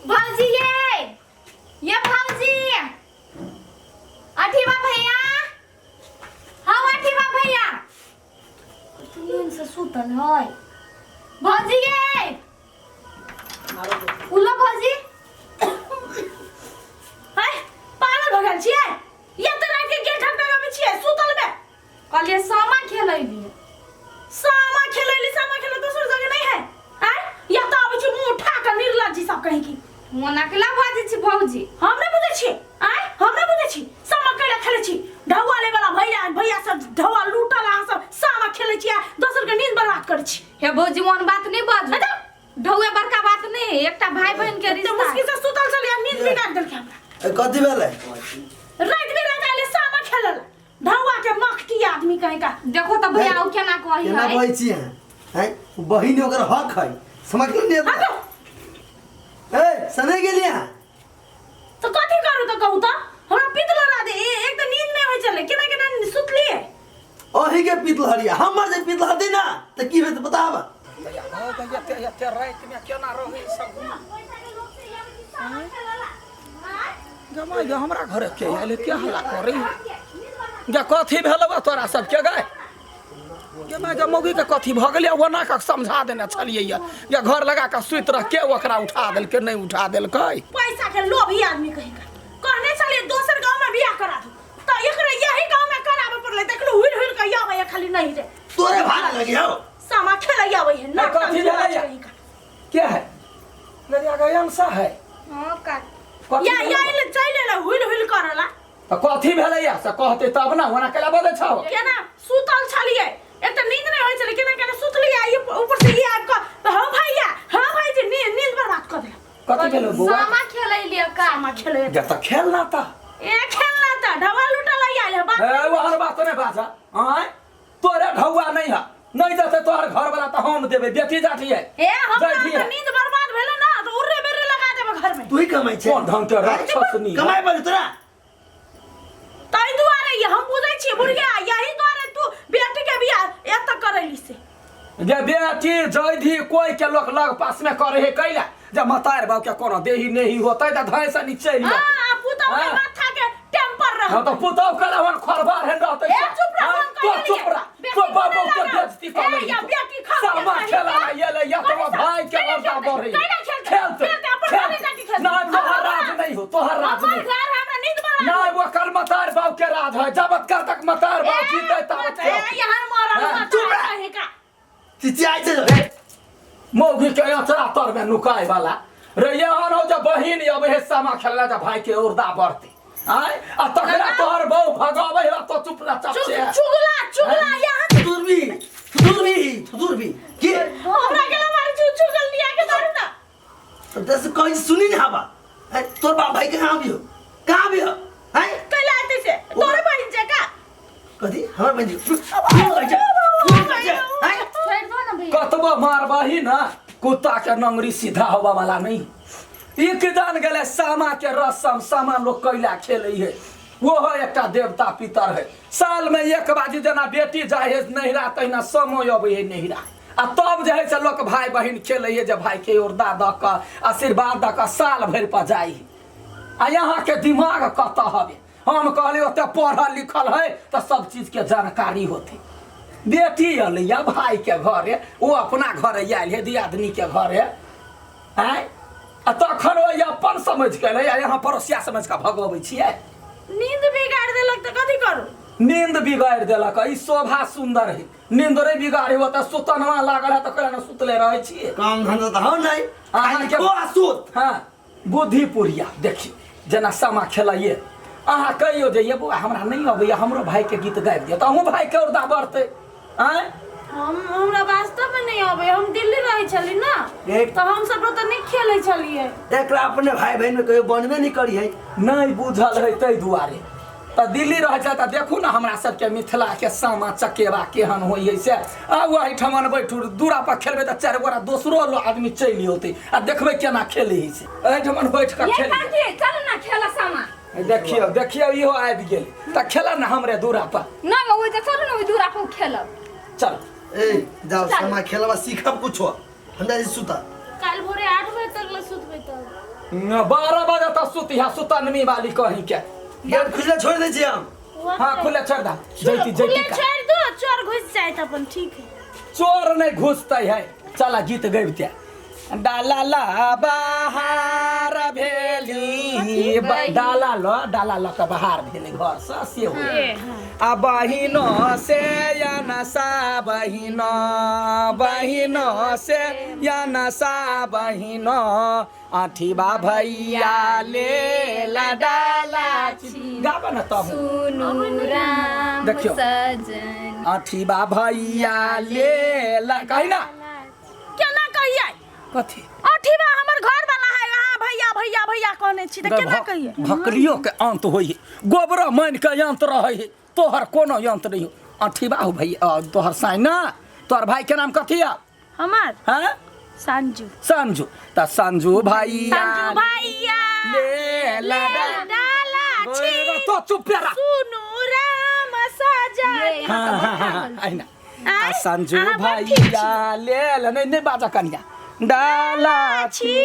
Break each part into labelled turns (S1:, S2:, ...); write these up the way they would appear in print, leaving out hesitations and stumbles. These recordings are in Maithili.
S1: भौजी ये ये भौजी अठीवा भैया हाँ अठीवा भैया नींद से सुतल है भौजी ये उलो भौजी
S2: हाय पागल भऽ गेल छियै ये तऽ राति के गेट ठकठकाबै छियै सुतल में
S1: कहलिए सामा खेलैली
S2: सामा खेलैली सामा खेले दोसर जगह नहीं है आय या तऽ आबै छी मुंह उठा के निर्लज्ज सब कहीं की
S1: मोना केला बाजै छी भौजी
S2: हम नहि बुझै छियै आय हम नहि बुझै छी सामा कैला खेलै छी ढौआ ले वाला भैया भैया सब ढौआ लूटल अहाँ सब सामा खेलै छी आ दोसर के नींद बर्बाद करै छी
S1: हे भौजी मोन बात नहीं बाजू
S2: अच्छा।
S1: ढौए बड़का बात नहीं है एकटा भाई बहन के
S2: एते
S1: रिश्ता
S2: मुश्किल से सुतल छलियै नींद बिगाड़ देलकै हमरा
S3: ए, कथी भेलै
S2: राति बिराति आले सामा खेलल ढौआ के मखटी आदमी कहीं का
S1: देखो तो भैया ओ केना कही
S3: केना
S1: है
S3: कहै छी अहाँ हैं ओ बहिन ओकर हक है समझ गेलियै
S2: हटो
S3: ए सने गेलियै अहाँ
S2: तो कथी करू तो कहू तो हमरा पित लड़ा दे एक तो नींद नहीं होय छले केना केना सुतलिए
S3: अही के पितलहरिया हमर जे पितलहरी ना तऽ की हेतै बताब
S4: एते एते रातिमे केना रहै सब गमाय गे हमरा घरे के आयल के हल्ला करै गे कथी भेलौ तोरा सबके गए गे माय गे मौगी के कथी भऽ गेलै ओना कऽ समझा देने छलियै ये जे घर लगा कऽ सुति रह के ओकरा उठा देलकै नहि उठा देलकै
S2: पैसा के लोभी आदमी कहीं का कहने छलिए दोसर गांव में बियाह करा दू तो एकरे यही गांव में करावे पड़ले देखलू हुल हुल के आवे है खाली नहीं रे
S3: तोरे भाग लगी हो
S2: सामा खेले आवे है ना
S4: कथी भेलैया? के है गलिया के अंशा है
S1: हां का
S4: कथी
S2: या या
S4: भेलै?
S2: इले चल एले हुल हुल करला
S4: तऽ कथी भेलैया से कहते तब ने ओना केला बजै छौ
S2: केना सुतल छलिए एक तऽ नींद नहीं होय छले केना केना सुतलिए आ ऊपर से ई आबि कऽ तऽ हँ भैया हँ भाईजी नींद नींद बर्बाद कऽ देलक
S4: कथी भेलौ बौआ
S1: सामा खेलैली का
S2: सामा खेले
S4: गे तऽ खेल ना तऽ
S2: ए खेलना तऽ ढवा लुटल आयल है बाप
S4: ए ओहन बात नहि बाजा आँय तोरे ढौआ नहीं है नहीं देते तोहर घर वाला तो हम देबे बेटी जाती है
S2: ए हमरा
S4: जाती
S2: तऽ
S4: है
S2: नींद बर्बाद भेलै ना तऽ उर्रे बेर्रे लगा देबै घर में
S3: तू ही कमाइ छै
S4: कोन ढंग के राक्षस नी
S3: कमाइ पड़े तोरा
S2: ताहि दुआरे ये हम बुझै छियै बुढ़िया यही दुआरे तू बेटी के बियाह एतऽ करैली से
S4: जे बेटी जैधी कोई के लोग लग पास में करे है कैला जे मतार बाप के कोनो देही नहीं होते त धाय से नीचे लिया
S2: हां पुतौ के
S4: हाँ।
S2: माथा के टेम्पर रह
S4: हां तो पुतौ के रहन खरबार हेन रहते
S2: ए, चुप रह,
S4: हाँ,
S2: हम
S4: तो
S2: कहि
S4: चुप रह
S2: देलियै।
S4: तो बाबू
S2: बेटी
S4: के
S2: को
S4: बेइज्जती कर
S2: ए, या बेटी खा
S4: सामा खेला ये ले या तो भाई के औरदा बढ़ी
S2: कैला खेलते?
S4: खेलते
S2: खेलते, अपन घरे जाके खेलते।
S4: ना तोहर राज नहीं हो तोहर राज
S2: हमर
S4: नहीं
S2: घर हमरा नींद बर्बाद
S4: ना वो कर मतार बाप के राज है जब तक मतार बाप जीते तब
S2: ए, यहाँ मरल
S4: हाँ,
S2: मत
S3: चुप रह।
S2: कहे का
S3: चिचियाइ छै रे
S4: मौगी के अचरा तर में नुकाय वाला रे एहन हो जे बहिन अबे हे सामा खेलला जे भाई के उर्दा बढ़ते आय आ तकरा तोहर बहू भगाबै है तो चुप रह चप से
S2: चुगला चुगला यहाँ
S3: दूर भी दूर भी दूर भी के
S2: हमरा के मारे चु चुगल लिया के मारू ना
S3: तो दस कहीं सुनी नहीं हवा हैं तोर बाप भाई के कहाँ भी हो कहाँ भी हो हैं
S2: कैला आते से तोरे बहिन छै का
S3: कथी हमर बहिन जी तू कहै छै तू कहै छै हैं
S1: छोड़ दो ना भैया
S4: कतबो मारबही ना कुत्ता के नंगरी सीधा होबा वाला नहीं एक जान गेले सामा के रसम सामा लोग कैला खेले है वो है एकटा देवता पितर है साल में एक बाजी जेना बेटी जाए है नहिरा तहिना समय अबै है नहिरा आ तब जे है से लोक भाई बहिन खेले है जे भाई के उर्दा दऽ कऽ आशीर्वाद दऽ कऽ साल भरि पर जाइ है आ यहाँ के दिमाग कतऽ हवे हम कहलियै ओते पढ़ल लिखल है तऽ सब चीज के जानकारी होते बेटी अलै भाई के घरे ओ अपना घरे आयल है दियादनी के घरे आँय आ तखन ओ अपन समझ के अलै आ यहाँ पड़ोसिया समझ के भगबै छियै
S2: नींद बिगाड़ देलक तऽ कथी करू
S4: नींद बिगाड़ि देलक ई शोभा सुंदर है नींद रे बिगाड़े हो तऽ सुतनवा लागल है तऽ कोना ने सुतले रहै छियै
S3: काम धंधा तऽ हौ नहि
S4: अहाँके-
S3: खो आ सुत
S4: हाँ बुद्धि पुरिया देखियौ जेना सामा खेलाइए अहाँ कहियौ जे ये बौआ हमरा नहि अबैए हमरो भाइके गीत गाबि दिअ तऽ अहूँ भाइके औरदा बढ़तै आँय
S2: हम हमरा वास्तव में नहीं आवे हम दिल्ली रहे छली ना
S3: एक-
S2: तो हम सब तो नहीं खेले छलिए
S3: एकरा अपने भाई बहन में कहियो बनबे नहीं करी है
S4: नहि बुझल है ताहि दुआरे तऽ दिल्ली रहै छै तऽ देखू ने हमरा सबके मिथिलाके सामा चकेवा केहन होइ है से आ ओहिठमन बैठू दूरा पर खेलबै तऽ चारि गोरा दोसरो लो आदमी चलि औतै आ देखबै केना खेलै है से एहिठमन बैठ कऽ
S1: ये
S4: खेल
S1: काकी चल ना खेला सामा
S4: देखियौ देखियौ इहो आबि गेल तऽ खेलऽ ने हमरे दूरा पर
S1: ना ओइ जे चलू ना ओइ दूरा पर खेलब
S4: चल
S3: ए जाओ समा खेलबा सीखब कुछो हम जाइ छी सुता
S2: काल भोरे 8 बजे तक ले सुतबै तब
S4: न, 12 बजे तक सुती है सुतनमी वाली कहीं के।
S3: गेट खुला छोड़ दै छियै हम।
S4: हाँ, खुले छोड़ दा, जैती
S2: खुले
S4: जैती का।
S2: छोड़ दो, चोर घुस जाए त अपन ठीक है।
S4: चोर नहीं घुसते है। चला गीत गबिते, डाला ला बाहर भेली, डाला ल, डाला ल के बाहर भेली घर से से हो। आ बहिनो से या नसा बहिनो, बहिनो से या नसा बहिनो, अठीबा भैया ले ला डाला गाब न तब।
S1: सुनू राम
S4: देखियौ।
S1: सजन।
S4: अठीबा भैया ले ला, कही ना।
S2: केना कहियै?
S4: कथी?
S2: अठीबा हमर घर वाला है, अहाँ भैया भैया भैया कहने छी त केना कहियै?
S4: भकरियो के अंत होइ है, गोबरो मान के अंत रहै है, तोहर कोनो अंत नहीं हो। अठीबा हो भैया, तोहर साई ना, तोहर भाई के नाम कथी है?
S2: हमर
S4: हाँ?
S2: संजू।
S4: संजू, त संजू भैया
S2: संजू भैया
S4: ले ला
S2: डाला छी।
S4: तो चुप रह।
S2: सुनू राम सजन।
S4: हाँ हाँ हाँ, आइ ना। आ
S2: आइ,
S4: संजू
S2: अहाँ बड़ ठीक
S4: भैया ले ला, नहीं नहीं बाजा कनिया, डाला
S2: छी।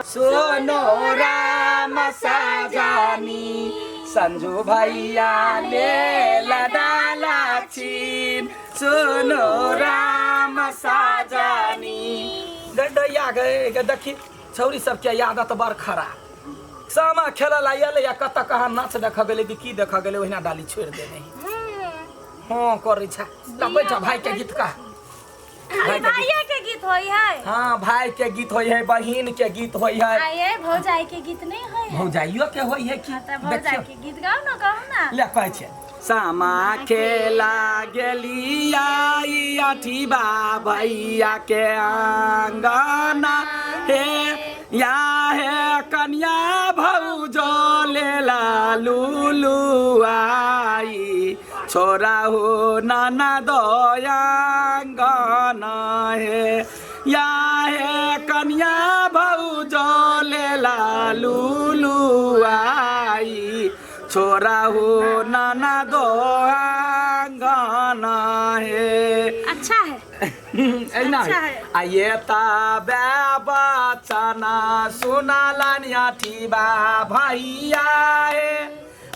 S4: सुनो राम सजानी, संजू भैया ले ला डाला छीन, सुनो राम सजानी। गड्ढैया गए गे, देखी छौरी सबके आदत बड़ खराब। सामा खेलऽ ला एलै आ कतऽ कहाँ नाच देखऽ गेलै कि की देखऽ गेलै, ओहिना डाली छोड़ि देने। हँ, करै छै ल, बैठ, भाई के गीत कह।
S2: खाली भाइये के गीत होई है?
S4: हाँ, भाई के गीत होइ है, बहिन के गीत होइ है।
S2: आये, भौजाई के गीत नहीं होई है?
S4: भौजाइयो के होइ है की।
S2: त भौजाई के गीत गाओ न, गाओ ना।
S4: ले, कहै छै, सामा खेला गेली आई अठीबा भैया के आंगना हे, या हे कन्या भौजो लेला लूलू आई, छोरा हो नाना दयांगना हे, या हे कन्या भौजो लेला लूलू आई, छोरा हो नाना दयांगना हे।
S2: अच्छा है।
S4: एना।
S2: अच्छा है।
S4: आ ये तबे बचना सुनलनि अठीबा भैया हे,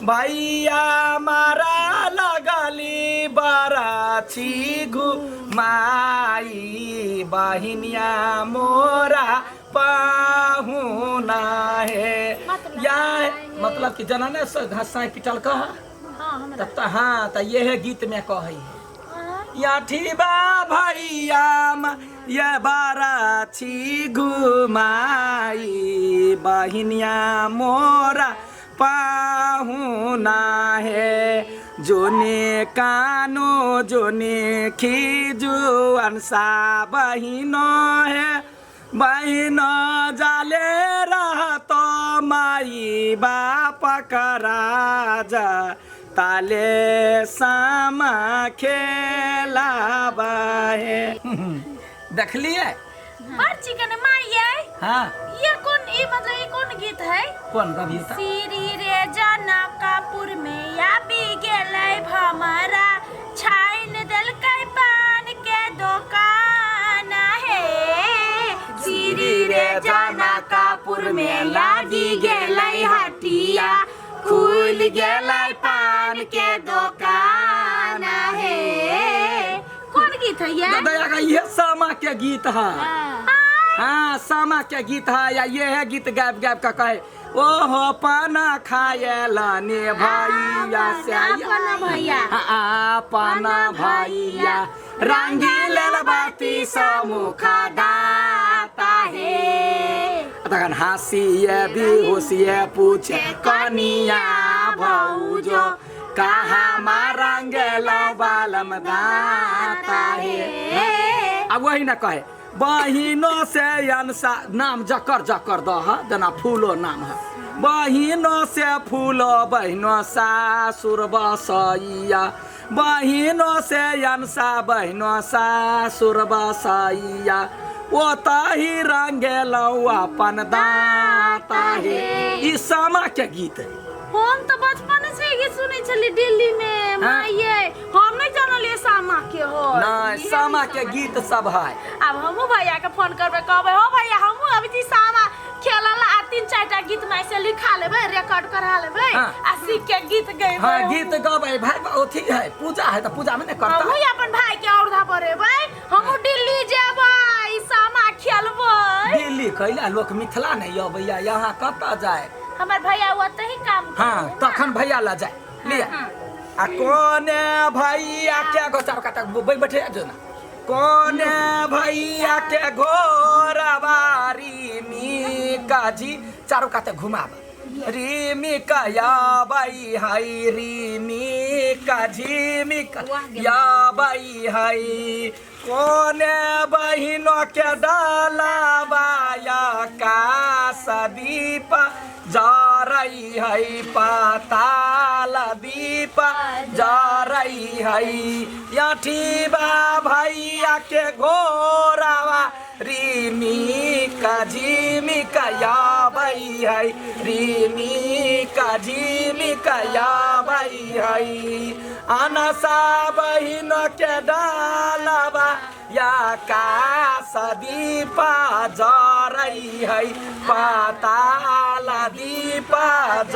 S4: भैया मारा लगली बरछी घुमाई, बहिनिया मोरा पाहुना हे। या मतलब कि जना ने घसाई पिटल कह।
S2: हाँ, हमरा
S4: तब तऽ हाँ, तऽ इहे गीत में कहै है, याठीबा भैया ये बाराछी घुमाई, बहिनिया मोरा पाहुना हे, जोने कानो जोने खिजु अनसा बहिनो हे, बहिनो जाले रहतो माई बाप राजा, ताले सामा खेलाबा हे। देखलिए?
S2: बड़ चिकन माई ये।
S4: हाँ।
S2: ये कौन, ये मतलब ये कौन गीत है?
S4: कौन गीत?
S2: श्री रे जनकपुर में आबि गेलै भमरा, छाइन देलकै पान के दोकान हे, श्री रे जनकपुर में लागी गेलै हटिया, खुल गेलै पान के दोकान हे। कौन गीत है ये?
S4: दादा का ये सामा के गीत है। हाँ, सामा के गीत है, या ये है गीत गायब गायब का कहे, ओहो पाना खाए लाने भैया से।
S2: अपन भैया।
S4: अपन भैया रंगील बाती समुखा दाता हे। तखन हँसिए बिहुसिए पूछे कनिया भौजो, कहाँ रंगेलो बालम दाता हे। आ वही न कहे, बहिनो से अनसा नाम जकर जकर दह, जेना फूलो नाम है, बहिनो से फूलो बहिनो सासुर बसैया, बहिनो से अनसा बहिनो सासुर बसैया, ओतही रंगेलौ अपन दाता हे। ई सामा के गीत है।
S2: हम तो बचपन से गीत सुनै छली दिल्ली में।
S4: हाँ।
S2: माये, हम नहीं जानलिए सामा के हो।
S4: नहीं, सामा के गीत सब है।
S2: अब हमहू भैया के फोन करबै, कहबै, हो भैया, हमहू अभी छी सामा खेलल आ तीन चारि। करा लेबै
S4: हाँ।
S2: आ सीख के गीत गएबै।
S4: हाँ, गीत गबै भाई, अथी है, पूजा है तऽ पूजा में ने करता।
S2: हमहूँ अपन भाई के औरधा परेबै, हमहूँ दिल्ली जेबै, सामा खेलबै।
S4: दिल्ली कैला लोक मिथिला नहीं अबैया, यहाँ कतऽ जाए?
S2: हमर भैया ओतऽ ही काम करे।
S4: हाँ, तखन भैया ला जाए लिया। आ कोने भैया के गो चार काटा बैठे जो ना, कोने भैया के घोरबारी मीका जी, चारू काते घुमाब। रिमिका या बाई हाई, रिमिका झिमिका या बाई हाई, कोने बहिनो के डालाबाया कास दीप जरई है, पाताल दीप जरई है, यठीबा भैया के घोरावा रिमिका झिमिका याबई है, रिमिका झिमिका याबई है, अनसा बहिन के डालबा या कास दीप जरई है, पाताल दीप ज